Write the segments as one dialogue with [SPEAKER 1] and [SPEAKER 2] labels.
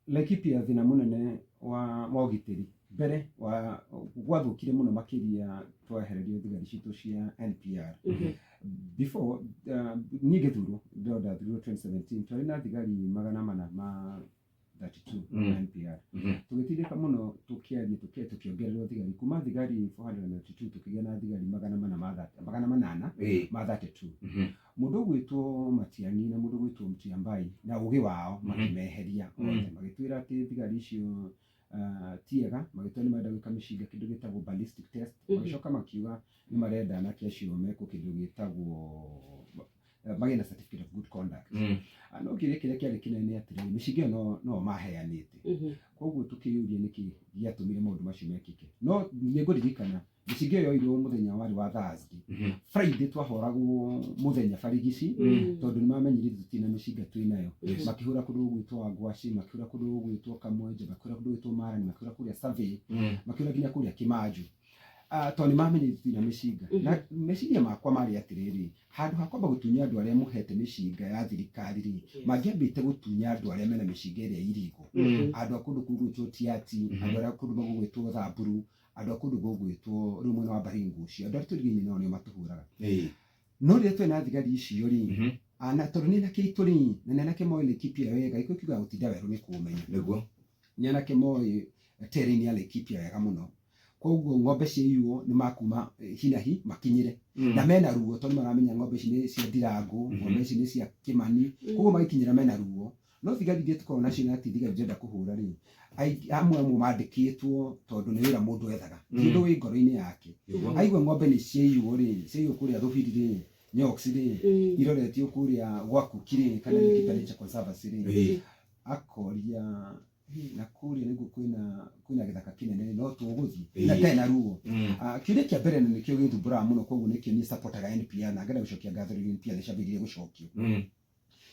[SPEAKER 1] Laikipia thĩna mũnene wa ũgitĩri mbere wa gwathũkire mũno makĩria twehererio thigari citũ cia NPR. Before niĩ ngĩthurwo, ndĩrona ndathurirwo 2017, twarĩ na thigari 432 NPR. Tũgĩtindĩka mũno tũkĩaria tũkĩongererwo thigari kuma thigari 492 tũkĩgĩa na thigari magana mana ma 800 ma 32. Mũndũ ũgwĩtwo Matiang'i na mũndũ ũgwĩtwo Mutyambai na ũgĩ wao makĩmeheria othe, magĩtwĩra atĩ thigari icio tiega, magĩtwĩra nĩ marenda gwĩka mĩcinga kĩndũ gĩtagwo ballistic test, magĩcoka makiuga nĩ marenda anake acio mekwo kĩndũ gĩtagwo magĩe na certificate of good conduct. No kĩũria kĩrĩa kĩarĩ kĩnene nĩ atĩrĩrĩ, mĩcinga ĩyo no maheanĩte. Koguo tũkĩyũria nĩkĩ gĩatũmire maũndũ macio mekĩke. No nĩ ngũririkana mĩcinga ĩyo yoirwo mũthenya warĩ wa Thursday. Friday twahoragwo mũthenya barigici tondũ nĩ mamenyire tũtirĩ na mĩcinga twĩ nayo. Makĩhũra kũndũ gũgwĩtwo Wangwaci, makĩhũra kũndũ gũgwĩtwo Kamwenje, makĩhũra kũndũ gũgwĩtwo Marani, makĩhũra kũrĩa Survey, makĩhũra nginya kũrĩa Kĩmanju. Tondũ nĩ mamenyire tũtirĩ na mĩcinga. Na meciria makwa marĩ atĩrĩrĩ, handũ ha kwamba gũtunya andũ arĩa mũhete mĩcinga ya thirikari rĩ, mangĩambĩte gũtunya andũ arĩa mena mĩcinga ĩrĩa irigo. Andũ a kũndũ gũgwĩtwo Tiaty, andũ arĩa kũndũ gũgwĩtwo Thamburu, andũ a kũndũ gũgwĩtwo rĩu mwena wa Baringo ũcio, andũ arĩa tũrigainie nao nĩo matũhũraga. No rĩrĩa twarĩ na thigari icio rĩ, ana tondũ nĩ anake aitũ rĩ, na nĩ anake moĩ Laikipia wega, gĩkũyũ kiugaga gũtinda werũ nĩ kũũmenya. Nĩ anake moĩ terrain ya Laikipia wega mũno. Koguo ng'ombe ciaiywo nĩ makuma hinahi makinyĩre. Na mena ruo tondũ nĩ maramenya ng'ombe ici nĩ cia Ndirangũ, ng'ombe ici nĩ cia Kĩmani, koguo magĩkinyĩra mena ruo. No thigari iria tũkoragwo nacio na ti thigari ndĩrenda kũhũra rĩ, aingĩ amwe amwe mandĩkĩtwo tondũ nĩ wĩra mũndũ ethaga, ti ũndũ wĩ ngoro-inĩ yake. Aigua ng'ombe nĩ ciaiywo rĩ, ciaiywo kũrĩa Thũbiri rĩ, Nyox rĩ, iroretio kũrĩa gwa Kuki rĩ, kana Laikipia Nature Conservancy rĩ, akoria, "Hĩ, na kũrĩa nĩguo kwĩna gĩthaka kĩnene no tũgũthiĩ?" Na ndarĩ na ruo. Kĩũria kĩa mbere na nĩkĩo gĩthumbũraga mũno, koguo nĩkĩo niĩ supportaga NPR na ngenda gũcokia ngatho rĩu NPR nĩ ciambĩrĩirie gũcokio.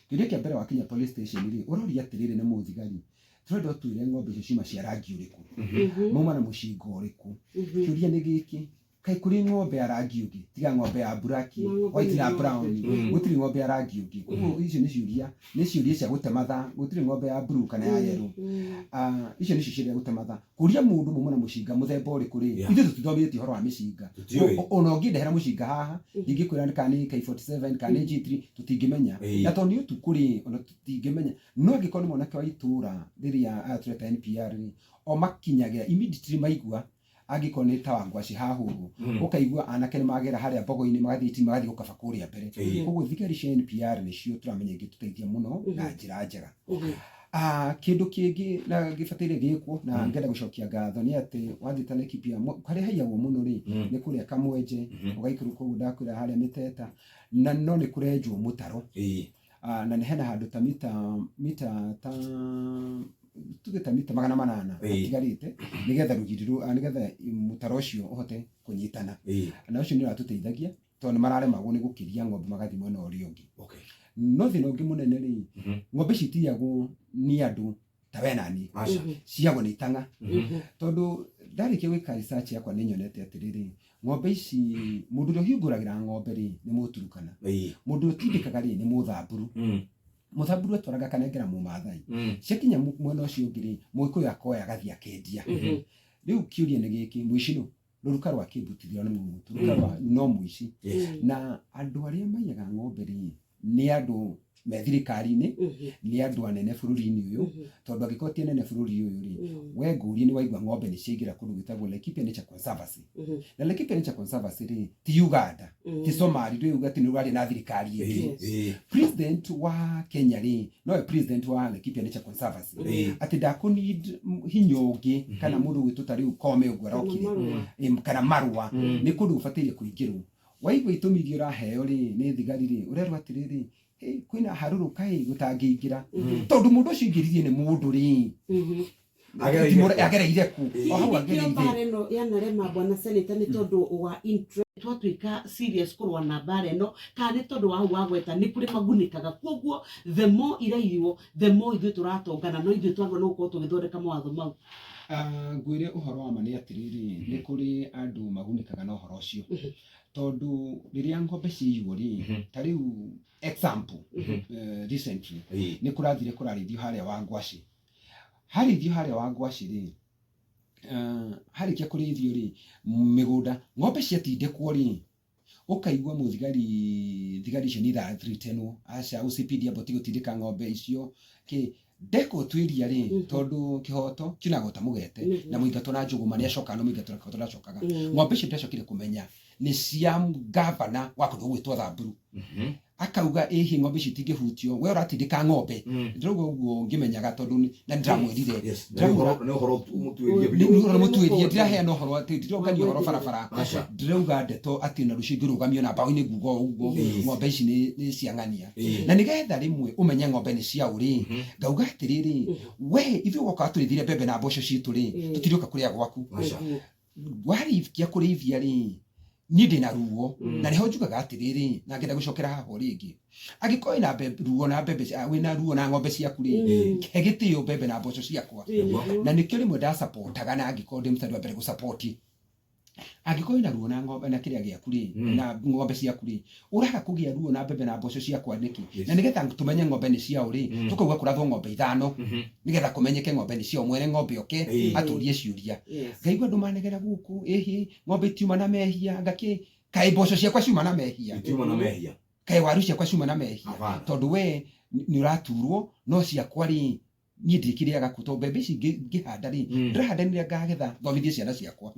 [SPEAKER 1] Kĩũria kĩa mbere wakinya police station rĩ, ũroria atĩrĩrĩ nĩ mũthigari, tũrenda ũtwĩre ng'ombe icio ciuma cia rangi ũrĩkũ, mauma na mũcinga ũrĩkũ. Kĩũria nĩ gĩkĩ, kaĩ kũrĩ ng'ombe ya rangi ũngĩ tiga ng'ombe ya black,
[SPEAKER 2] Na ng'ombe
[SPEAKER 1] white
[SPEAKER 2] nĩ
[SPEAKER 1] na
[SPEAKER 2] ng'ombe.
[SPEAKER 1] brown? Gũtirĩ ng'ombe ya rangi ũngĩ. Koguo icio nĩ ciũria, nĩ ciũria cia gũte mathaa. Gũtirĩ ng'ombe ya blue kana ya yellow. Icio nĩcio ciũria gũte mathaa. Kũria mũndũ mauma na mũcinga mũthemba ũrĩkũ rĩ, ithuĩ tũtithomithĩtio ũhoro wa mĩcinga.
[SPEAKER 3] Tũtiũĩ.
[SPEAKER 1] Ona ũngĩndehera mũcinga haha, ndingĩkwĩra kana nĩ AK47 kana nĩ G3, tũtingĩmenya. Na tondũ nĩ ũtukũ rĩ, ona tũtingĩmenya. No angĩkorwo nĩ mwanake wa itũra rĩrĩa aya tũreta NPR rĩ, o makinyagĩra immediately maigua angĩkorwo nĩ ta Wangwaci hahũrwo, ũkaigua anake nĩ magera harĩa mbogo-inĩ magathiĩ ti magathiĩ gũkaba kũrĩa mbere. Koguo thigari cia NPR nĩcio tũramenya ingĩtũteithia mũno na njĩra njega. Kĩndũ kĩngĩ na gĩbataire gĩkwo na ngenda gũcokia ngatho nĩ atĩ wathiĩ ta Laikipia harĩa haiyagwo mũno rĩ, nĩ kũrĩa Kamwenje, ũgaikũrũka ũguo ndakwĩra harĩa Mĩteta, na no nĩ kũrenjwo mũtaro. Na nĩ hena handũ ta mita ta tuge ta mita 800 hatigarĩte nĩgetha rũgiri rũ, nĩgetha mũtaro ũcio ũhote kũnyitana. Na ũcio nĩ ũratũteithagia tondũ nĩ mararemagwo nĩ gũkĩria ng'ombe magathiĩ mwena ũrĩa ũngĩ. No thĩna ũngĩ mũnene rĩ, ng'ombe ici itiyagwo nĩ andũ ta we na niĩ, ciyagwo nĩ itang'a. Tondũ ndarĩkia gwĩka research yakwa nĩ nyonete atĩrĩrĩ, ng'ombe ici mũndũ ũrĩa ũhingũragĩra ng'ombe rĩ nĩ Mũturukana, mũndũ ũrĩa ũtindĩkaga rĩ nĩ Mũthamburu. Mũthamburu atwaraga akanengera Mũmathai. Ciakinya mwena ũcio ũngĩ rĩ, Mũgĩkũyũ akoya agathiĩ akendia. Rĩu kĩũria nĩ gĩkĩ, mũici nũ? Rũruka rwa kĩmbutithio nĩ mũmũtu, rũruka rwa no mũici. Na andũ arĩa maiyaga ng'ombe rĩ, nĩ andũ me thirikari-inĩ, nĩ andũ anene bũrũri-inĩ ũyũ, tondũ angĩkorwo ti anene bũrũri ũyũ rĩ, we ngũrie nĩ waigua ng'ombe nĩ ciaingĩra kũndũ gwĩtagwo Laikipia Nature Conservancy. Na Laikipia Nature Conservancy rĩ, ti Uganda, ti Somali, ndũĩ atĩ nĩ ũraria na thirikari ĩngĩ. President wa Kenya rĩ, nowe president wa Laikipia Nature Conservancy. Atĩ ndakũ need hinya ũngĩ kana mũndũ ũgwĩtwo ta rĩu Kome ũguo arokire, kana marũa, nĩ kũndũ gũbataire kũingĩrwo. Waigua itũmi iria ũraheo rĩ nĩ thigari rĩ, ũrerwo atĩrĩrĩ, hĩ, kwĩna harũrũka ĩ gũtangĩingĩra. Tondũ mũndũ ũcio aingĩririe nĩ mũndũ rĩ,
[SPEAKER 3] Agereire kũ?
[SPEAKER 1] Agereire kũ? O hau
[SPEAKER 2] Nĩkĩo
[SPEAKER 1] agereire.
[SPEAKER 2] mbara ĩno yanarema bwana senator nĩ tondũ wa interest twatuĩka serious kũrũa na mbara ĩno, kana nĩ tondũ wa hau wagweta nĩ kũrĩ magunĩkaga, koguo the more iraiywo the more ithuĩ tũratonga, na no ithuĩ twagĩrĩirwo nĩ gũkorwo tũgĩthondeka mawatho mau.
[SPEAKER 1] Ngwĩre ũhoro wa ma nĩ atĩrĩrĩ, nĩ kũrĩ andũ magunĩkaga na ũhoro ũcio. Tondũ rĩrĩa ng'ombe ciaiywo rĩ, ta rĩu example, recently nĩ kũrathire kũrarĩithio harĩa Wangwaci. Harĩithio harĩa wa ngwacĩ rĩ, harĩkia kũrĩithio rĩ, mĩgũnda ng'ombe ciatindĩkwo rĩ, ũkaigua mũthigari, thigari icio nĩ irathreatenwo, aca OCPD amba ũtige gũtindĩka ng'ombe icio kĩ. Ndeka ũtuĩria rĩ, tondũ kĩhoto kiunaga o ta mũgete, na mũingatwo na njũgũma nĩ acokaga, no mũingatwo na kĩhoto ndacokaga. Ng'ombe icio ndĩracokire kũmenya nĩ cia ngavana wa kũndũ gũgwĩtwo Thamburu. Akauga ĩhĩ ng'ombe icio itingĩhutio, we ũratindĩka ng'ombe. Ndĩrauga ũguo ngĩmenyaga tondũ na nĩndĩramwĩrire.
[SPEAKER 3] Ndĩramwĩra nĩ ũhoro mũtuĩrie.
[SPEAKER 1] Nĩ ũhoro mũtuĩrie, ndiraheana ũhoro atĩ ndirongania ũhoro barabara. Ndĩrauga ndeto atĩ ona rũciũ ingĩrũgamio na mbaũ-inĩ nguga o ũguo, ng'ombe ici nĩ cia ng'ania. Na nĩgetha rĩmwe ũmenye ng'ombe nĩ cia ũ rĩ, ngauga atĩrĩrĩ, we ithuĩ woka watũrĩithĩria mbembe na mboco citũ rĩ, tũtirĩũka kũrĩa gwaku. Warĩkia kũrĩithia rĩ, niĩ ndĩna ruo, na nĩho njugaga atĩrĩrĩ, na ngenda gũcokera haha o rĩngĩ, angĩkorwo wĩna ruo na mbembe, wĩna ruo na ng'ombe ciaku rĩ, he gĩtĩo mbembe na mboco ciakwa. Na nĩkĩo rĩmwe ndacapotaga, na angĩkorwo ndĩ mũstari wa mbere gũcapoti, angĩkorwo wĩna ruo na ng'ombe na kĩrĩa gĩaku rĩ, na ng'ombe ciaku rĩ, ũraga kũgĩa ruo na mbembe na mboco ciakwa nĩkĩ? Na nĩgetha tũmenye ng'ombe nĩ ciaũ rĩ, tũkauga kũrathwo ng'ombe ithano, nĩgetha kũmenyeke ng'ombe nĩ ciaũ, mwene ng'ombe oke atũrie ciũria. Ngaigua andũ manegena gũkũ, ĩhĩ ng'ombe itiuma na mehia, ngakĩ kaĩ mboco ciakwa ciuma na mehia,
[SPEAKER 3] Itiuma na mehia,
[SPEAKER 1] kaĩ waru ciakwa ciuma na mehia, tondũ we nĩ ũraturwo, no ciakwa rĩ niĩ ndikĩrĩaga kũ, tondũ mbembe ici ngĩhanda rĩ, ndĩrahanda nĩrĩa ngagetha thomithie ciana ciakwa.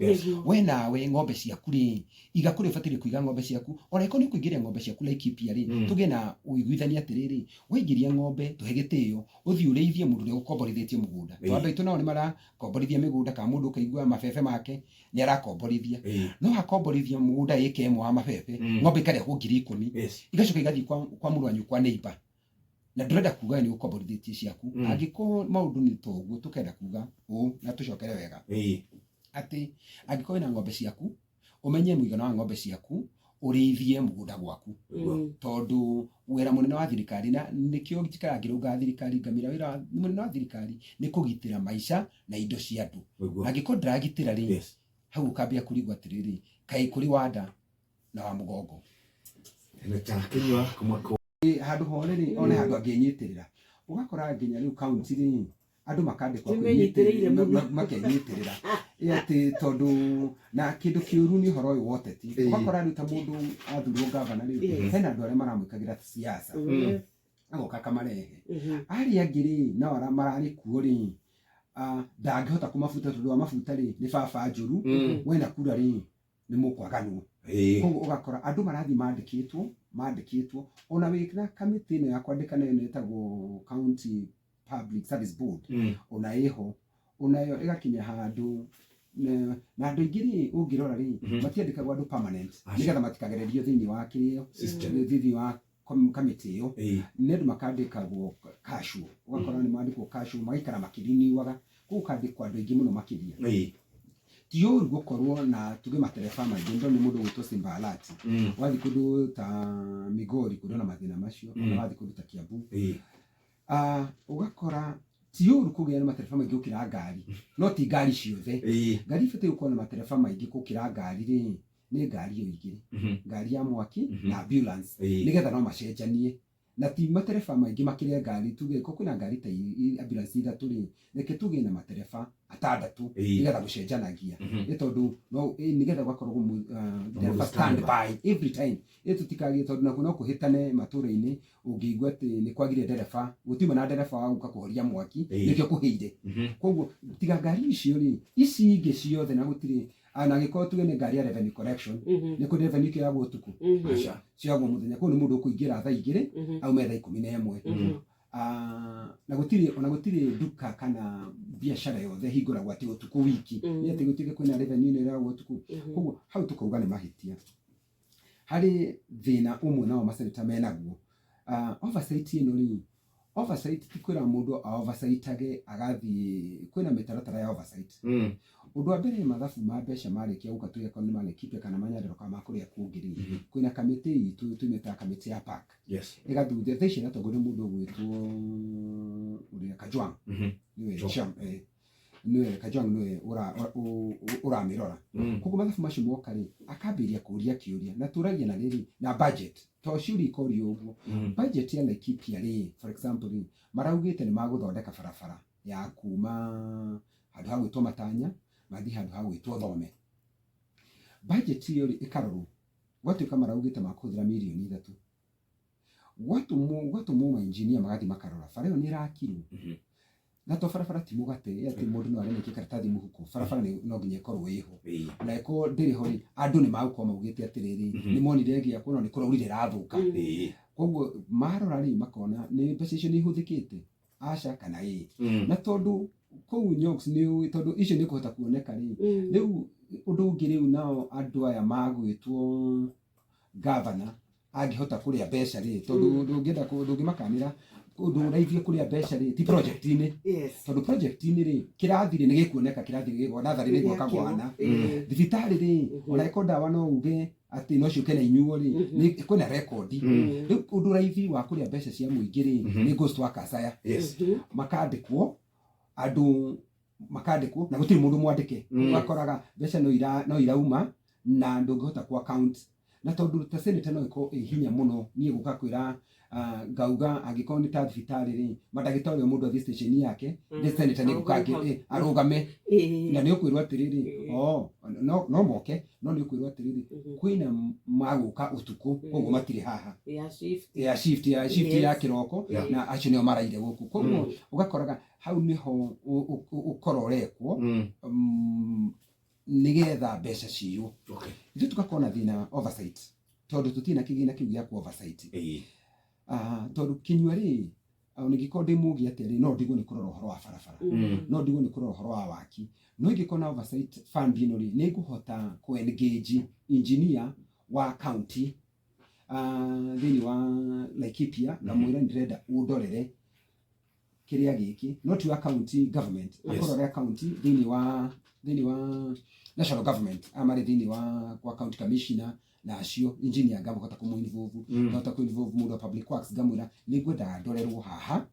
[SPEAKER 1] We nawe ng'ombe ciaku rĩ, iga kũrĩa ũbataire kũiga ng'ombe ciaku, ona ĩkorwo nĩ ũkũingĩria ng'ombe ciaku Laikipia rĩ, tũgĩe na ũiguithania atĩrĩrĩ, waingĩria ng'ombe tũhe gĩtĩo, ũthiĩ ũrĩithie mũndũ ũrĩa ũgũkomborithĩtie mũgũnda. Tondũ andũ aitũ nao nĩ marakomborithia mĩgũnda, kana mũndũ ũkaigua mabebe make nĩ arakomborithia. No akomborithia mũgũnda ĩka ĩmwe wa mabebe, ng'ombe ikarehwo 10,000, igacoka igathiĩ kwa mũrũ wa nyũkwa neighbor. Na ndũrenda kuga nĩ ũkomborithĩtie ciaku. Angĩkorwo maũndũ nĩ ta ũguo, tũkenda kuga ũũ na tũcokere wega. Atĩ angĩkorwo wĩna ng'ombe ciaku, ũmenye mũigana wa ng'ombe ciaku, ũrĩithie mũgũnda gwaku. Tondũ wĩra mũnene wa thirikari, na nĩkĩo njikaraga ngĩrũnga thirikari, ngamĩra wĩra mũnene wa thirikari nĩ kũgitĩra maica na indo cia andũ. Angĩkorwo ndĩragitĩra rĩ, hau ũkambia kũrigwo atĩrĩrĩ, kaĩ kũrĩ wa nda na wa mũgongo. Handũ hore rĩ, one handũ angĩnyitĩrĩra. Ũgakora nginya rĩu kaunti rĩ, andũ makandĩkwo makenyitĩrĩra atĩ tondũ na kĩndũ kĩũru nĩ ũhoro ũyũ wa ũteti. Ũgakora rĩu ta mũndũ athurwo gavana rĩ, hena andũ arĩa maramwĩkagĩra siasa, agoka akamarehe. Arĩa angĩ rĩ, nao mararĩ kuo rĩ, ndangĩhota kũmabuta tondũ wa mabuta rĩ, nĩ baba njũru, wena kura rĩ, nĩ mũkwaganwo. Koguo ũgakora andũ marathiĩ mandĩkĩtwo ona wĩna kamĩtĩ ĩno ya kwandĩkana ĩno ĩtagwo County Public Service Board, ona ĩho, onayo ĩgakinya handũ na andũ aingĩ rĩ, ũngĩrora rĩ, matiandĩkagwo andũ permanent, nĩgetha matikagererio thĩinĩ wa kĩrĩo, thĩinĩ wa kamĩtĩ ĩyo. Nĩ andũ makandĩkagwo casual, ũgakora nĩ mandĩkwo casual, magaikara makĩriniwaga, koguo ũkandĩkwo andũ aingĩ mũno makĩria. Ti ũru gũkorwo na tuge matereba maingĩ, ndona mũndũ ũgwĩtwo Simba Alati, wathiĩ kũndũ ta Migori kũndũ na mathĩna macio, ona wathiĩ kũndũ ta Kiambu, ũgakora ti ũru kũgĩa na matereba maingĩ gũkĩra ngari, no ti ngari ciothe. Ngari ibatiĩ gũkorwo na matereba maingĩ gũkĩra ngari rĩ, nĩ ngari o igĩrĩ, ngari ya mwaki na ambulance, nĩgetha no macenjanie. Na ti matereba maingĩ makĩria ngari, tuge ko kwĩna ngari ta ambulance ithatũ rĩ, reke tũgĩe na matereba atandatũ, nĩgetha gũcenjanagia. Nĩ tondũ no nĩgetha gũgakorwo ndereba stand by every time. Ĩ tũtikagĩe, tondũ nakuo no kũhĩtane matũra-inĩ, ũngĩigua atĩ nĩ kwagire ndereba, gũtiuma na ndereba wa gũka kũhoria mwaki, nĩkĩo kũhĩire. Koguo tiga ngari icio rĩ, ici ingĩ ciothe na gũtirĩ, na angĩkorwo tuge nĩ ngari ya revenue collection, nĩ kũrĩ revenue ĩkĩoyagwo ũtukũ, cioyagwo mũthenya, koguo nĩ mũndũ ũkũingĩra thaa 2, aume thaa 11. Na gũtirĩ, ona gũtirĩ nduka kana biacara yothe hingũragwo atĩ ũtukũ wiki, nĩ atĩ gũtuĩke kwĩna revenue ĩno ĩroyagwo ũtukũ. Koguo hau tũkauga nĩ mahĩtia. Harĩ thĩna ũmwe nao maseneta menaguo, oversight ĩno rĩ, oversight ti kwĩra mũndũ a oversightage agathiĩ, kwĩna mĩtaratara ya oversight. Ũndũ wa mbere, mathabu ma mbeca marĩkia gũka, tuge akorwo nĩ ma Laikipia kana ma Nyandarua kana ma kũrĩa kũngĩ rĩ, kwĩna kamĩtĩ itũ tũmĩtaga kamĩtĩ ya park. Ĩgathuthuria, thaa ici ĩratongorio nĩ mũndũ ũgwĩtwo ũrĩa Kajwang'. Nĩwe nĩwe Kajwang' nĩwe ũramĩrora. Koguo mathabu macio moka rĩ, akambĩrĩria kũria kĩũria, na tũragia na rĩrĩ na budget, to ciũria ikorio ũguo. Budget ya Laikipia rĩ, for example rĩ, maraugĩte nĩ magũthondeka barabara. Ya kuma handũ ha gwĩtwo Matanya mathiĩ handũ ha gwĩtwo Thome. Budget ĩyo rĩ ĩkarorwo, gwatuĩka maraugĩte makũhũthĩra mirioni 3, gwatũmwo ma engineer magathiĩ makarora bara ĩyo nĩ ĩrakirwo. Na to barabara ti mũgate atĩ mũndũ no aremekie karatathi mũhuko, barabara no nginya ĩkorwo ĩho. Na ĩkorwo ndĩrĩ ho rĩ, andũ nĩ magũkorwo maugĩte atĩrĩrĩ, nĩ monire ĩgĩakwo no nĩ kũraurire ĩrathũka. Koguo marora rĩ, makona nĩ mbeca icio nĩ ihũthĩkĩte, aca kana ĩĩ. Na tondũ kũu Nyox nĩ ũĩ, tondũ icio nĩ kũhota kuoneka rĩ, rĩu ũndũ ũngĩ rĩu nao andũ aya magwĩtwo gavana angĩhota kũrĩa mbeca rĩ, tondũ ndũngĩenda ndũngĩmakanĩra ũndũ ũraithie kũrĩa mbeca rĩ, ti project-inĩ. Tondũ project-inĩ rĩ, kĩrathi rĩ, nĩ gĩkuoneka, kĩrathi gĩgwa natharĩ nĩ gwaka gwana. Thibitarĩ rĩ, ona ĩkorwo ndawa no uge atĩ no ciũke na inyuo rĩ, nĩ kwĩna rekondi. Rĩu ũndũ raithi wa kũrĩa mbeca cia mũingĩ rĩ, nĩ ghost workers aya makandĩkwo, andũ makandĩkwo na gũtirĩ mũndũ mwandĩke. Ũgakoraga mbeca no irauma na ndũngĩhota ku account, na tondũ ta senator no ĩkorwo ĩ hinya mũno niĩ gũka kwĩra ngauga angĩkorwo nĩ ta thibitarĩ rĩ, mandagĩtarĩ o mũndũ athiĩ station yake, nĩ senator nĩ gũka arũgame na nĩ ũkwĩrwo atĩrĩrĩ, oh, no moke, no nĩ ũkwĩrwo atĩrĩrĩ, kwĩna magũka ũtukũ, koguo matirĩ haha.
[SPEAKER 2] Ya shift.
[SPEAKER 1] Ya shift ya kĩroko. Na acio nĩo maraire gũkũ, koguo ũgakoraga hau nĩho ũkorwo ũrekwo nĩgetha mbeca ciywo. Ithuĩ tũgakorwo na thĩna wa oversight tondũ tũtirĩ na kĩgĩna kĩu gĩa ku oversight. Tondũ Kinyua rĩ, ona ingĩkorwo ndĩ mũgĩ atĩa rĩ, no ndigwo nĩ kũrora ũhoro wa barabara, no ndigwo nĩ kũrora ũhoro wa waki, no ingĩkorwo na oversight fund ĩno rĩ, nĩ ngũhota kũ engage engineer wa county thĩinĩ wa Laikipia, ngamwĩra nĩ ndĩrenda ũndorere kĩrĩa gĩkĩ, no ti wa county government, akũrore county thĩinĩ wa national government, aya marĩ thĩinĩ wa kwa county commissioner na acio engineer, ngamũhota kũmũ involve, ngahota kũ involve mũndũ wa public works, ngamwĩra nĩ ngwendaga ndorerwo haha,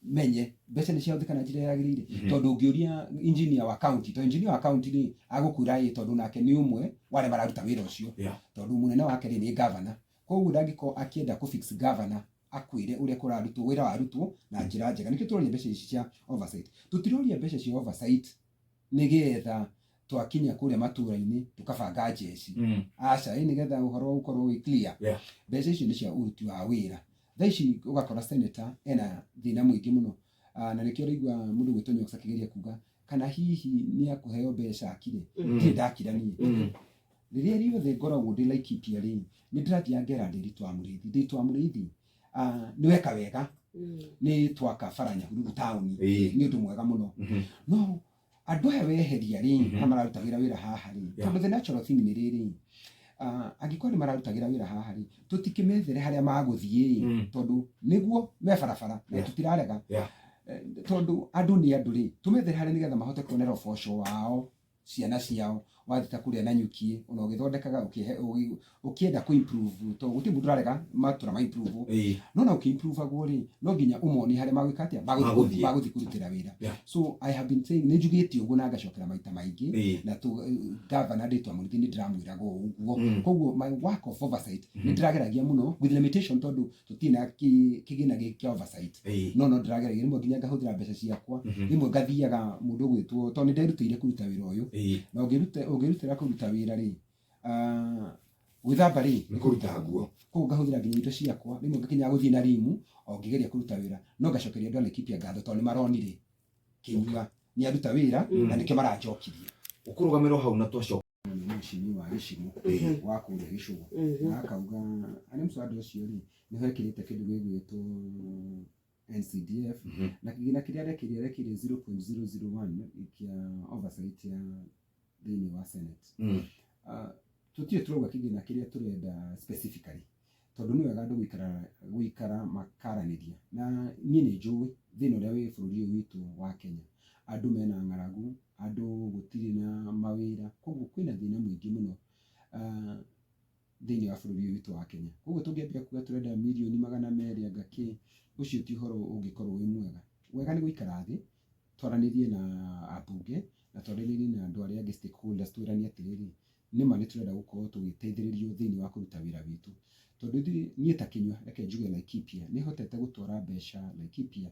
[SPEAKER 1] menye mbeca nĩ ciahũthĩka na njĩra yagĩrĩire. Tondũ ũngĩũria engineer wa county, to engineer wa county rĩ, agũkwĩra ĩ, tondũ nake nĩ ũmwe wa arĩa mararuta wĩra ũcio. Tondũ mũnene wake rĩ, nĩ governor, koguo ndangĩkorwo akĩenda kũ fix governor akwĩre ũrĩa kũrarutwo wĩra warutwo na njĩra njega. Nĩkĩo tũroria mbeca ici cia oversight. Tũtiroria mbeca cia oversight nĩgetha twakinya kũrĩa matũra-inĩ tũkabanga njeci. Aca, ĩ nĩgetha ũhoro ũkorwo wĩ clear. Mbeca icio nĩ cia ũruti wa wĩra. Thaa ici ũgakora senator ena thĩna mũingĩ mũno. Na nĩkĩo ũraigua mũndũ gwĩtwo Nyox akĩgeria kuga kana hihi nĩ akũheo mbeca akire. Ndirĩ ndakira niĩ. Rĩrĩa rĩothe ngoragwo ndĩ Laikipia rĩ, nĩ ndĩrathiaga ngera Ndĩritũ wa Mũrĩithi, Ndĩritũ wa Mũrĩithi, nĩ weka wega nĩ twaka bara Nyahururu taũni, nĩ ũndũ mwega mũno. No andũ aya weheria rĩ, arĩa mararutagĩra wĩra haha rĩ, tondũ the natural thing nĩ rĩrĩ, angĩkorwo nĩ mararutagĩra wĩra haha rĩ, tũtikĩmethere harĩa magũthiĩ, tondũ nĩguo me barabara na tũtirarega. Tondũ andũ nĩ andũ rĩ, tũmethere harĩa nĩgetha mahote kuonera ũboco wao, ciana ciao. Wathiĩ ta kũrĩa Nanyuki, ona ũgĩthondekaga ũkĩenda kũ improve, tondũ gũtirĩ mũndũ ũrarega matũra ma improve, no na ũkĩ-improvagwo rĩ, no nginya ũmonie harĩa magwĩka atĩa,
[SPEAKER 3] Magũthiĩ.
[SPEAKER 1] Magũthiĩ kũrutĩra wĩra. So I have been saying, nĩ njugĩte ũguo na ngacokera maita maingĩ, na governor Ndĩtwa Mũrĩithi nĩ ndĩramwĩraga o ũguo. Koguo my work of oversight nĩ ndĩrageragia mũno with limitation, tondũ tũtirĩ na kĩgĩna gĩkĩ kĩa oversight, no ndĩrageragia rĩmwe nginya ngahũthĩra mbeca ciakwa, rĩmwe ngathiaga mũndũ ũgwĩtwo, tondũ nĩ nderutĩire kũruta wĩra ũyũ. Na ũngĩrutĩra kũruta wĩra rĩ, gwĩthamba rĩ,
[SPEAKER 3] nĩ kũruta nguo.
[SPEAKER 1] Koguo ngahũthĩra nginya indo ciakwa, rĩmwe ngakinya gũthiĩ na rimu o ngĩgeria kũruta wĩra, no ngacokeria andũ a Laikipia ngatho tondũ nĩ maronire Kĩnyua nĩ aruta wĩra, na nĩkĩo maranjokirie.
[SPEAKER 3] Ũkũrũgamĩrwo hau na twacoka.
[SPEAKER 1] Nĩ mũcini wa gĩcimũ wa kũrĩa gĩcũgũ, na akauga arĩ mũcwada ũcio rĩ, nĩho ekĩrĩte kĩndũ gĩgwĩtwo NCDF, na kĩgĩna kĩrĩa arekĩrire 0.001 kĩa oversight ya thĩinĩ wa Senate. Tũtirĩ tũrauga kĩgĩna kĩrĩa tũrenda specifically, tondũ nĩ wega andũ gũikara makaranĩria, na niĩ nĩ njũĩ thĩna ũrĩa wĩ bũrũri ũyũ witũ wa Kenya, andũ mena ng'aragu, andũ gũtirĩ na mawĩra, koguo kwĩna thĩna mũingĩ mũno thĩinĩ wa bũrũri ũyũ witũ wa Kenya. Koguo tũngĩambia kuga tũrenda mirioni 200 anga kĩ, ũcio ti ũhoro ũngĩkorwo wĩ mwega. Wega nĩ gũikara thĩ twaranĩrie na ambunge na twaranĩrie na andũ arĩa angĩ stakeholders, twĩrane atĩrĩrĩ, nĩma nĩ tũrenda gũkorwo tũgĩteithĩrĩrio thĩinĩ wa kũruta wĩra witũ, tondũ ithuĩ, niĩ ta Kĩnyua, reke njuge Laikipia nĩ hotete gũtwara mbeca Laikipia.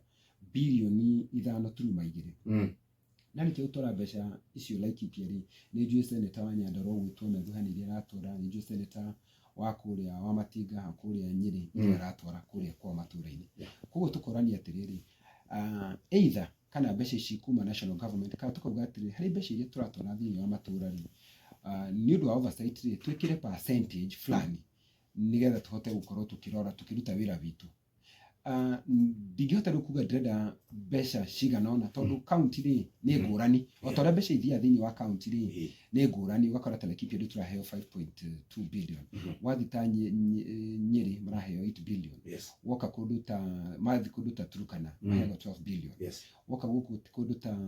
[SPEAKER 1] Birioni 5.2. Ndarĩkia gũtwara mbeca icio Laikipia rĩ, nĩ njũĩ seneta wa Nyandarua ũgwĩtwo Methu hena iria aratwara, nĩ njũĩ seneta wa kũrĩa wa Matinga kũrĩa Nyĩrĩ iria aratwara kũrĩa kwao matũra-inĩ. Koguo tũkorania atĩrĩrĩ, either kana mbeca ici kuma national government kana tũkauga atĩrĩrĩ, harĩ mbeca iria tũratwara thĩinĩ wa matũra rĩ, nĩ ũndũ wa oversight rĩ, twĩkĩre percentage fulani nĩgetha tũhote gũkorwo tũkĩrora tũkĩruta wĩra witũ. Ndingĩhota rĩu kuga ndĩrenda mbeca cigana ũna tondũ kaunti rĩ nĩ ngũrani, o ta ũrĩa mbeca ithiaga thĩinĩ wa kaunti rĩ nĩ ngũrani, ũgakora ta Laikipia rĩu tũraheo 5.2 billion, wathiĩ ta Nyĩrĩ maraheo 8 billion, woka kũndũ ta mathiĩ kũndũ ta Turkana maheagwo 12 billion, woka gũkũ kũndũ ta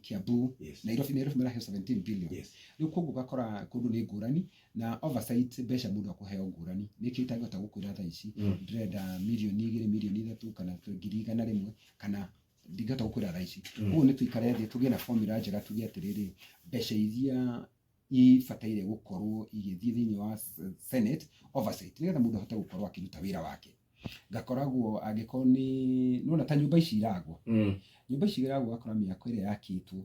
[SPEAKER 1] Kiambu, Nairobi, Nairobi maraheo 17 billion. Rĩu koguo ũgakora kũndũ nĩ ngũrani na oversight mbeca mũndũ akũheo ngũrani, nĩkĩo itangĩhota gũkwĩra thaa ici ndĩrenda mirioni 2, mirioni 3 kana 100,000 kana ndingĩhota gũkwĩra thaa ici. Koguo nĩ tũikare thĩ tũgĩe na formula njega tuge atĩrĩrĩ, mbeca iria ibataire gũkorwo igĩthiĩ thĩinĩ wa Senate oversight nĩgetha mũndũ ahote gũkorwo akĩruta wĩra wake. Ngakoragwo angĩkorwo nĩ nĩwona ta nyũmba ici iragwa, nyũmba ici iragwa ũgakora mĩako ĩrĩa yakĩtwo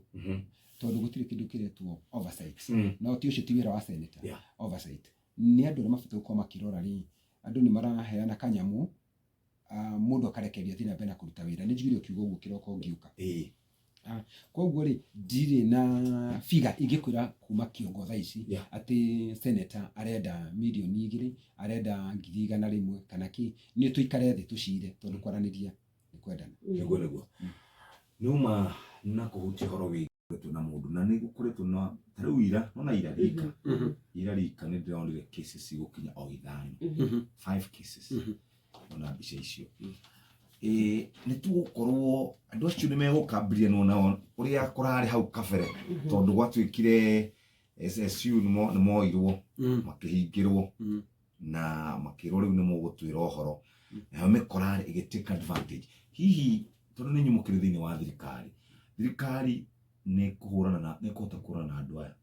[SPEAKER 1] tondũ gũtirĩ kĩndũ kĩretwo oversight. No ti ũcio ti wĩra wa senator. Oversight nĩ andũ arĩa mabatiĩ gũkorwo makĩrora rĩ, andũ nĩ maraheana kanyamũ, mũndũ akarekererio athiĩ na mbere na kũruta wĩra. Nĩ njiguire ũkiuga ũguo kĩroko ngĩũka. Koguo rĩ, ndirĩ na figure ingĩkwĩra kuma kĩongo thaa ici atĩ senator arenda mirioni 2, arenda 100,000 kana kĩ. Nĩ tũikare thĩ tũcire tondũ kwaranĩria nĩ kwendana.
[SPEAKER 3] Nĩguo nĩguo. Nĩuma na kũhutia ũhoro wĩgiĩ na mũndũ na nĩ gũkoretwo na ta rĩu ira nona ira rika ira rika nĩ ndĩronire cases igũkinya o ithano, five cases, ona mbica icio. Ĩ nĩ tũgũkorwo andũ acio nĩ megũkambirianwo nao ũrĩa kũrarĩ hau kabere, tondũ gwatuĩkire SSU nĩ moirwo, makĩhingĩrwo na makĩrwo rĩu nĩ mũgũtwĩra ũhoro, nayo mĩkora ĩgĩ take advantage. Hihi tondũ nĩ inyuĩ mũkĩrĩ thĩinĩ wa thirikari, thirikari nĩ kũhũrana na nĩ kũhota kũhũrana na andũ aya?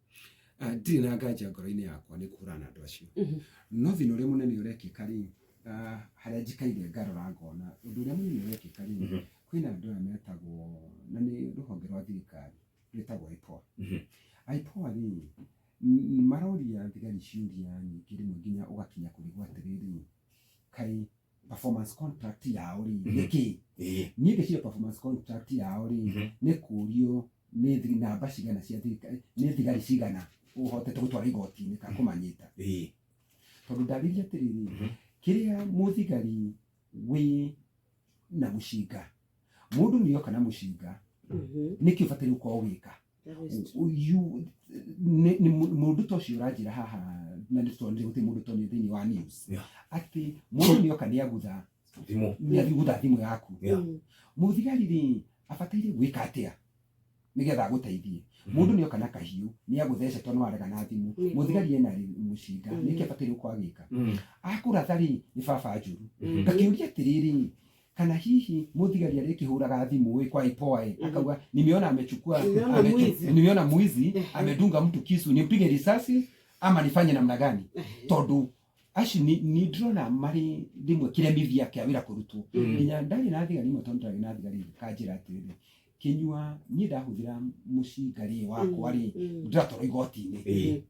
[SPEAKER 1] Ndirĩ na nganja ngoro-inĩ yakwa nĩ kũhũrana na andũ acio, no thĩna ũrĩa mũnene ũrekĩka rĩ, harĩa njikaire ngarora ngona ũndũ ũrĩa mũnene ũrekĩka rĩ, kwĩna andũ aya metagwo na nĩ rũhonge rwa thirikari rwĩtagwo IPOA. IPOA rĩ, maroria thigari ciũria nyingĩ rĩmwe nginya ũgakinya kũrigwo atĩrĩrĩ, kaĩ performance contract yao rĩ nĩ kĩ? Niĩ ngĩciria performance contract yao rĩ nĩ kũrio nĩ namba cigana cia thirikari, nĩ thigari cigana ũhotete gũtwara igoti-inĩ kana kũmanyita, tondũ ndarĩria atĩrĩrĩ, kĩrĩa mũthigari wĩ na mũcinga, mũndũ nĩ oka na mũcinga, nĩkĩ ũbataire gũkorwo ũgĩka?
[SPEAKER 2] That is true.
[SPEAKER 1] Nĩ mũndũ ta ũcio ũranjĩra haha na nĩ tuonire gũtirĩ mũndũ tuonire thĩinĩ wa news atĩ mũndũ nĩ oka nĩ agutha
[SPEAKER 3] thimũ,
[SPEAKER 1] nĩ agutha thimũ yaku. Mũthigari rĩ abataire gwĩka atĩa nĩgetha agũteithie? Mũndũ nĩ oka na kahiũ nĩ agũthece tondũ nĩ warega na thimũ. Mũthigari ena mũcinga, nĩkĩ abataire gũkorwo agĩka? Akũratha rĩ, nĩ baba njũru. Ngakĩũria atĩrĩrĩ, kana hihi mũthigari arĩkĩhũraga thimũ ĩ kwa IPOA ĩ akauga nimeona amechukua
[SPEAKER 2] Nimeona mwizi.
[SPEAKER 1] Nimeona mwizi amedunga mtu kisu, nimpige risasi ama nifanye namna gani? Tondũ acio nĩ ndĩrona marĩ rĩmwe kĩremithia kĩa wĩra kũrutwo. Nginya ndarĩ na thigari imwe, tondũ ndarĩ na thigari kanjĩra atĩrĩrĩ, Kĩnyua, niĩ ndahũthĩra mũcinga rĩ wakwa rĩ, ndĩratwarwo igoti-inĩ,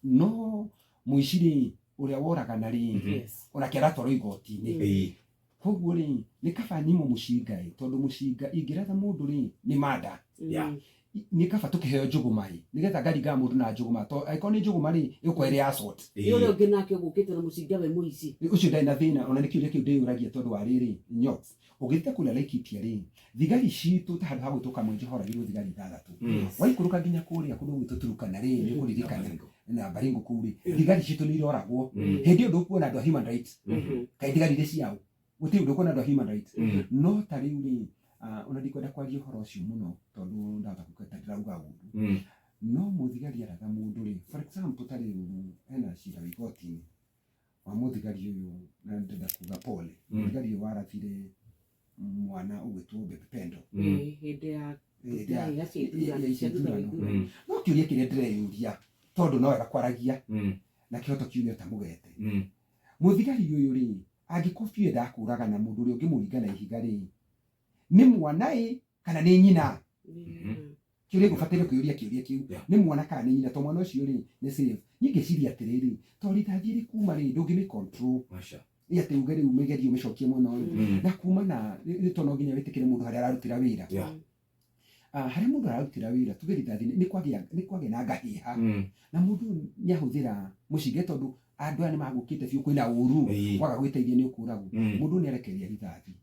[SPEAKER 1] no mũici rĩ ũrĩa woragana rĩ, onake aratwarwo igoti-inĩ. Koguo rĩ, nĩ kaba nyimwo mũcinga ĩ, tondũ mũcinga ingĩratha mũndũ rĩ, nĩ manda. Nĩ kaba tũkĩheo njũgũma ĩ, nĩgetha ngaringaga mũndũ na njũgũma, to angĩkorwo nĩ njũgũma rĩ, ĩgũkorwo ĩrĩ assault.
[SPEAKER 2] Nĩ ũrĩa ũngĩ nake ũgũkĩte na mũcinga we mũici.
[SPEAKER 1] Ũcio ndarĩ na thĩna ona nĩ kĩũria kĩu ndĩyũragia, tondũ wa rĩrĩ nyox ũgĩthiĩ kũrĩa Laikipia rĩ, thigari citũ ta handũ ha gwĩtwo Kamwenje horagirwo thigari ithathatũ. Waikũrũka nginya kũrĩa kũndũ gwĩtwo Turukana rĩ, nĩ ũkũririkana na Baringo kũu rĩ, thigari citũ nĩ iroragwo. Hĩndĩ ĩyo ndũkuona andũ a human rights. Kaĩ thigari irĩ ciao? Gũtirĩ ndũkuona andũ a human rights. No ta rĩu rĩ, ona ndikwenda kwaria ũhoro ũcio mũno tondũ ndahota kuga ta ndĩrauga ũru, no mũthigari aratha mũndũ rĩ, for example, ta rĩu hena cira wĩ igoti-inĩ wa mũthigari ũyũ, na ndĩrenda kuga pole, mũthigari ũyũ warathire mwana ũgwĩtwo Bebe Pendo.
[SPEAKER 2] Hĩndĩ ya
[SPEAKER 1] Hĩndĩ
[SPEAKER 2] ya cia ithurano,
[SPEAKER 1] ya
[SPEAKER 2] cia thutha wa
[SPEAKER 1] ithurano.
[SPEAKER 2] ithurano.
[SPEAKER 1] No kĩũria kĩrĩa ndĩreyũria, tondũ no wega kwaragia na kĩhoto kiume ta mũgete, mũthigari ũyũ rĩ, angĩkorwo biũ endaga kũragana mũndũ ũrĩa ũngĩmũringa na ihiga rĩ, Nĩ mwana ĩ kana nĩ nyina? Kĩũria gũbataire kwĩyũria kĩũria kĩu. Nĩ mwana kana nĩ nyina? To mwana ũcio rĩ nĩ safe. Niĩ ngĩciria atĩrĩrĩ, to rithathi ĩrĩ kuma rĩ, ndũngĩmĩ control.
[SPEAKER 3] Aca.
[SPEAKER 1] Ĩ atĩ uge rĩu mĩgerie ũmĩcokie mwena ũyũ. Na kuma na rĩ to no nginya wĩtĩkĩre mũndũ harĩa ararutĩra wĩra. Harĩa mũndũ ararutĩra wĩra, tuge rithathi nĩ kwagĩa na ngahĩha. Na mũndũ ũyũ nĩ ahũthĩra mũcinga tondũ andũ aya nĩ magũkĩte biũ, kwĩna ũru. Waga gwĩteithia nĩ ũkũragwo. Mũndũ nĩ arekereria rithathi.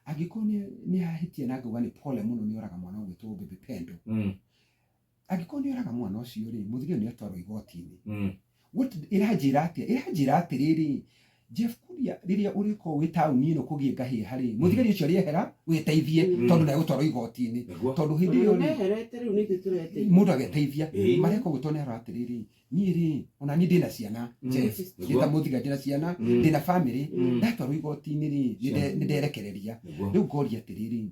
[SPEAKER 1] Angĩkorwo nĩ ahĩtia na ngauga nĩ pole mũno nĩ oraga mwana ũgwĩtwo Baby Pendo. Angĩkorwo nĩ oraga mwana ũcio rĩ, mũthigari nĩ atwarwo igoti-inĩ. What ĩranjĩra atĩa? Ĩranjĩra atĩrĩrĩ, Jeff Kuria, rĩrĩa ũrĩkorwo wĩ taũni ĩno kũgĩe ngahĩha rĩ, mũthigari ũcio arĩehera wĩteithie tondũ nĩ egũtwarwo igoti-inĩ. Tondũ hĩndĩ ĩyo rĩ,
[SPEAKER 2] meherete rĩu nĩ ithuĩ tũreteithia.
[SPEAKER 1] Mũndũ ageteithia. Mareka ũguo tondũ nĩ arora atĩrĩrĩ, niĩ rĩ, ona niĩ ndĩna ciana. Jeff, ndĩ ta mũthigari ndĩna ciana, ndĩna family. Ndatwarwo igoti-inĩ rĩ, nĩ nderekereria. Rĩu ngoria atĩrĩrĩ,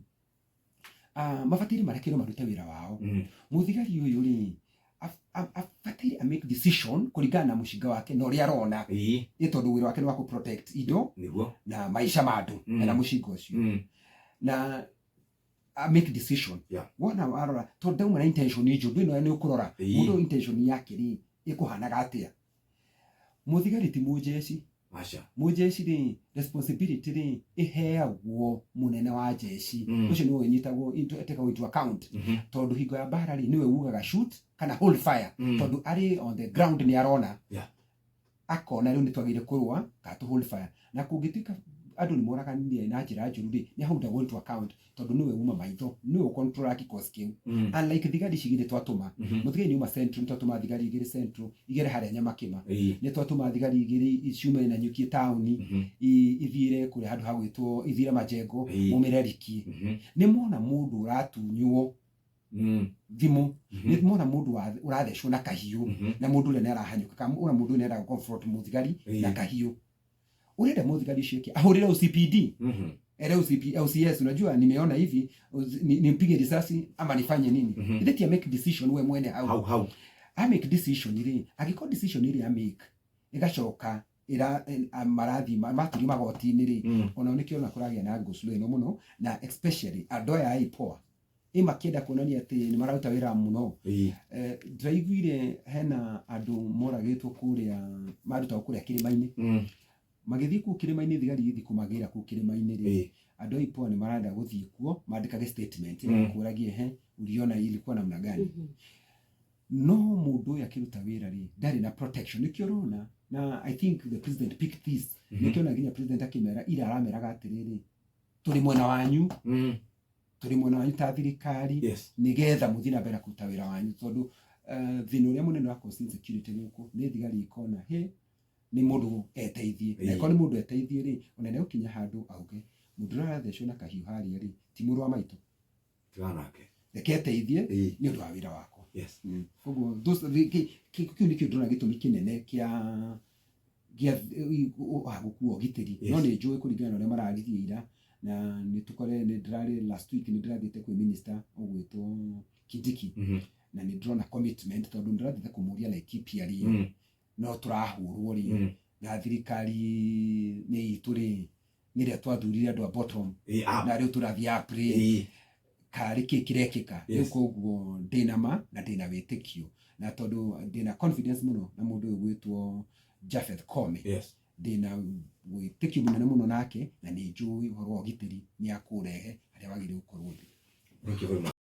[SPEAKER 1] mabataire marekerwo marute wĩra wao. Mũthigari ũyũ rĩ, abataire a make decision kũringana na mũcinga wake na ũrĩa arona. Ĩ tondũ wĩra wake nĩ wa kũ protect indo na maica ma andũ na mũcinga ũcio. Na a make decision. Wona warora tondũ ndauma na intention njũru, ndũĩ nĩ ũkũrora mũndũ ũyũ intention yake rĩ ĩkũhanaga atĩa. Mũthigari ti mũjeci.
[SPEAKER 3] Aca.
[SPEAKER 1] Mũjeci rĩ, responsibility rĩ ĩheagwo mũnene wa jeci. Ũcio nĩwe ũnyitagwo into, tekagwo into account. Tondũ hingo ya mbara rĩ, nĩwe ugaga shoot kana hold fire. Tondũ arĩ on the ground nĩ arona. Akona rĩu nĩ twagĩrĩire kũrũa kana tũ hold fire. Na kũngĩtuĩka andũ nĩ moraganire na njĩra njũru rĩ, nĩ aholdagwo into account tondũ nĩwe uma maitho, nĩwe ũcontrolaga kikosi kĩu. Unlike thigari ici igĩrĩ twatũma. Mũthigari nĩ uma Central, nĩ twatũma thigari igĩrĩ Central, igere harĩa Nyamakĩma. Nĩ twatũma thigari igĩrĩ ciume Nanyuki taũni, ithiĩre kũrĩa handũ hagwĩtwo, ithiĩre Majengo, maumĩre Riki. Nĩ mona mũndũ ũratunywo thimũ, nĩ mona mũndũ ũrathecwo na kahiũ, na mũndũ ũrĩa nĩ arahanyũka, kana ona mũndũ ũyũ nĩ arenda confront mũthigari na kahiũ. Ũrenda mũthigari ũcio eke ahũrĩre OCPD, ere OCP, OCS, unajua nimeona hivi, nimpige risasi ama nifanye nini? Ile ti make decision we mwene hau.
[SPEAKER 3] Hau hau.
[SPEAKER 1] A make decision rĩ, angĩkorwo decision ĩrĩa a make ĩgacoka ĩra marathi maturio magoti-inĩ rĩ, onao nĩkĩo ona kũragĩa na go slow ĩno mũno, na especially andũ aya a IPOA ĩ makĩenda kuonania atĩ nĩ mararuta wĩra mũno. Ndĩraiguire hena andũ moragĩtwo kũrĩa, marutagwo kũrĩa kĩrĩma-inĩ. Magĩthiĩ kũu kĩrĩma-inĩ, thigari igĩthiĩ kũmagĩra kũu kĩrĩma-inĩ rĩ, andũ a IPOA nĩ marenda gũthiĩ kuo mandĩkage statement, makũragie, he uliona ilikuwa namna gani? No mũndũ ũyũ akĩruta wĩra rĩ, ndarĩ na protection. Nĩkĩo ũrona na I think the president picked this. Nĩkĩo ona nginya president akĩmera ira arameraga atĩrĩrĩ, tũrĩ mwena wanyu, tũrĩ mwena wanyu ta thirikari, nĩgetha mũthiĩ na mbere na kũruta wĩra wanyu, tondũ thĩna ũrĩa mũnene wa cause insecurity gũkũ nĩ thigari ikona he nĩ mũndũ eteithie. Na ĩkorwo nĩ mũndũ eteithie rĩ, ona nĩ gũkinya handũ auge mũndũ ũrĩa arathecwo na kahiũ harĩa rĩ, ti mũrũ wa maitũ.
[SPEAKER 3] Tigana nake.
[SPEAKER 1] Reke eteithie nĩ ũndũ wa wĩra wakwa. Koguo kĩu nĩkĩo ndĩrona gĩtũmi kĩnene kĩa ũhagũku wa ũgitĩri. No nĩ njũĩ kũringana na ũrĩa mararirie ira, na nĩ tũkore nĩ ndĩrarĩ last week nĩ ndĩrathiĩte kwĩ minister ũgwĩtwo Kindiki, na nĩ ndĩrona commitment, tondũ ndĩrathiĩte kũmũria Laikipia rĩ, no tũrahũrwo rĩ, na thirikari nĩ itũ rĩ, nĩ ĩrĩa twathurire andũ a bottom,
[SPEAKER 3] Ĩĩ, up.
[SPEAKER 1] Na rĩu tũrathiĩ up rĩ, karĩ kĩ kĩrekĩka rĩu? Koguo ndĩna ma na ndĩna wĩtĩkio, na tondũ ndĩna confidence mũno na mũndũ ũyũ gwĩtwo Japheth Koome, ndĩna wĩtĩkio mũnene mũno nake, na nĩ njũĩ ũhoro wa ũgitĩri nĩ akũrehe harĩa wagĩrĩire gũkorwo ũrĩ.
[SPEAKER 3] Thank you very much.